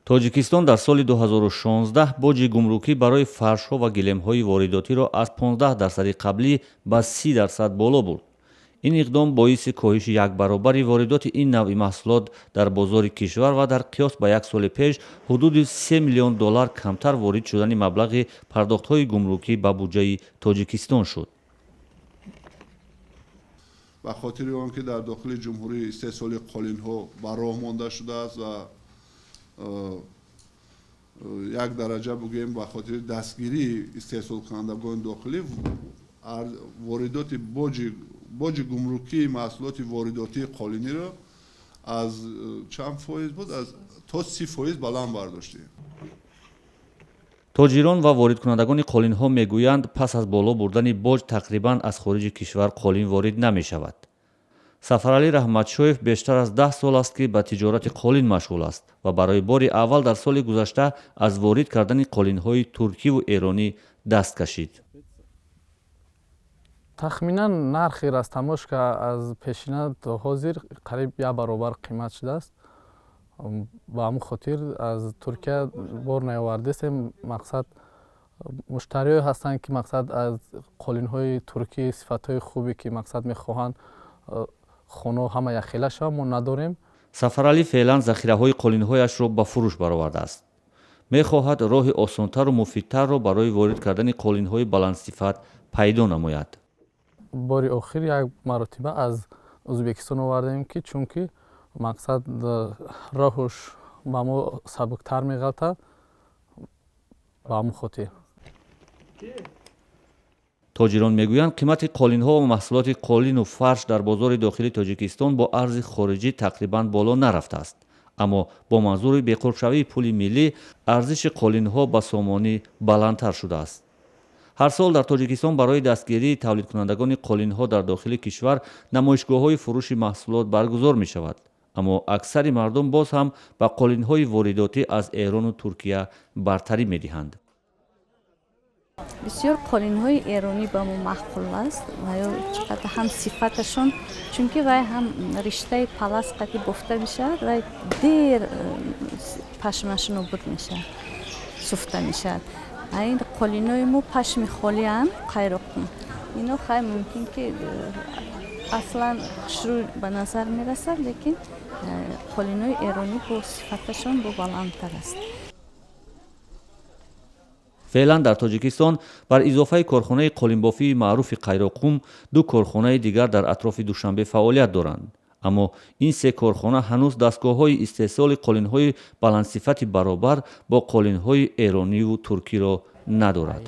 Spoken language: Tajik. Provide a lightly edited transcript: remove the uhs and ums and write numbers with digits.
Тоҷикистон дар соли 2016 боҷи гумрукӣ барои фаршҳо ва гилемҳои воридотиро аз 15 дарсади қаблӣ ба 30 дарсад боло бурд. Ин иқдом боиси коҳиши якбаробари воридоти ин навъи маҳсулот дар бозори кишвар ва дар қиёс ба як соли пеш ҳудуди 3 миллион доллар камтар ворид шудани маблағи пардохтҳои гумрукӣ ба буҷаи Тоҷикистон шуд. Ба хотири он ки дар дохили ҷумҳурӣ истеҳсоли қолинҳо ба роҳ монда шудааст ва як дараҷа бугӯем, ба хотири дастгирии истеҳсолкунандагони дохилӣ воридоти боҷи гумрукии маҳсулоти воридотии қолиниро аз чанд фоиз буд, аз то 30% баланд бардоштем. Тоҷирон ва воридкунандагони қолинҳо мегӯянд, пас аз боло бурдани боҷ тақрибан аз хориҷи кишвар қолин ворид намешавад. Сафаралӣ Раҳматшоев бештар аз 10 сол аст, ки ба тиҷорати қолин машғул аст ва барои бори аввал дар соли гузашта аз ворид кардани қолинҳои туркиву эронӣ даст кашид. Тахминан нархи растаможка аз пешина то ҳозир қариб як баробар қимат шудааст. Ба ҳамун хотир аз Туркия бор наовардесем. Мақсад, муштариҳое ҳастанд, ки мақсад, аз қолинҳои туркӣ сифатҳои хубе, ки мақсад, мехоҳанд хонаҳо ҳама якхела шавад, мо надорем. Сафаралӣ феълан захираҳои қолинҳояшро ба фурӯш баровардааст. Мехоҳад роҳи осонтару муфидтарро барои ворид кардани қолинҳои баландсифат пайдо намояд. Бори охир як маротиба аз Ӯзбекистон овардем, ки чунки мақсад, роҳуш ба мо сабуктар меғалтад, ба ҳамун хотир. Тоҷирон мегӯянд, қимати қолинҳо ва маҳсулоти қолину фарш дар бозори дохилии Тоҷикистон бо арзи хориҷӣ тақрибан боло нарафтааст, аммо бо манзури беқурбшавии пули миллӣ арзиши қолинҳо ба сомонӣ баландтар шудааст. Ҳар сол дар Тоҷикистон барои дастгирии тавлидкунандагони қолинҳо дар дохили кишвар намоишгоҳҳои фурӯши маҳсулот баргузор мешавад, аммо аксари мардум боз ҳам ба қолинҳои воридотӣ аз Эрону Туркия бартарӣ медиҳанд. Бисёр қолинҳои эронӣ ба мо маъқул аст ва ё чӣ қадр ҳам сифаташон, чунки вай ҳам риштаи палас қати бофта мешавад, вай дер пашмаш нобуд мешавад, суфта мешавад. А ин қолинои мо пашми холианд, Қайроқум ино хай мумкин ки аслан хушрӯй ба назар мерасад, лекин қолинои эронӣ бо сифаташон бо баландтар аст. Феълан дар Тоҷикистон бар изофаи корхонаи қолинбофии маъруфи Қайроқум ду корхонаи дигар дар атрофи Душанбе фаъолият доранд, аммо ин се корхона ҳанӯз дастгоҳҳои истеҳсоли қолинҳои баландсифати баробар бо қолинҳои эрониву туркиро надорад.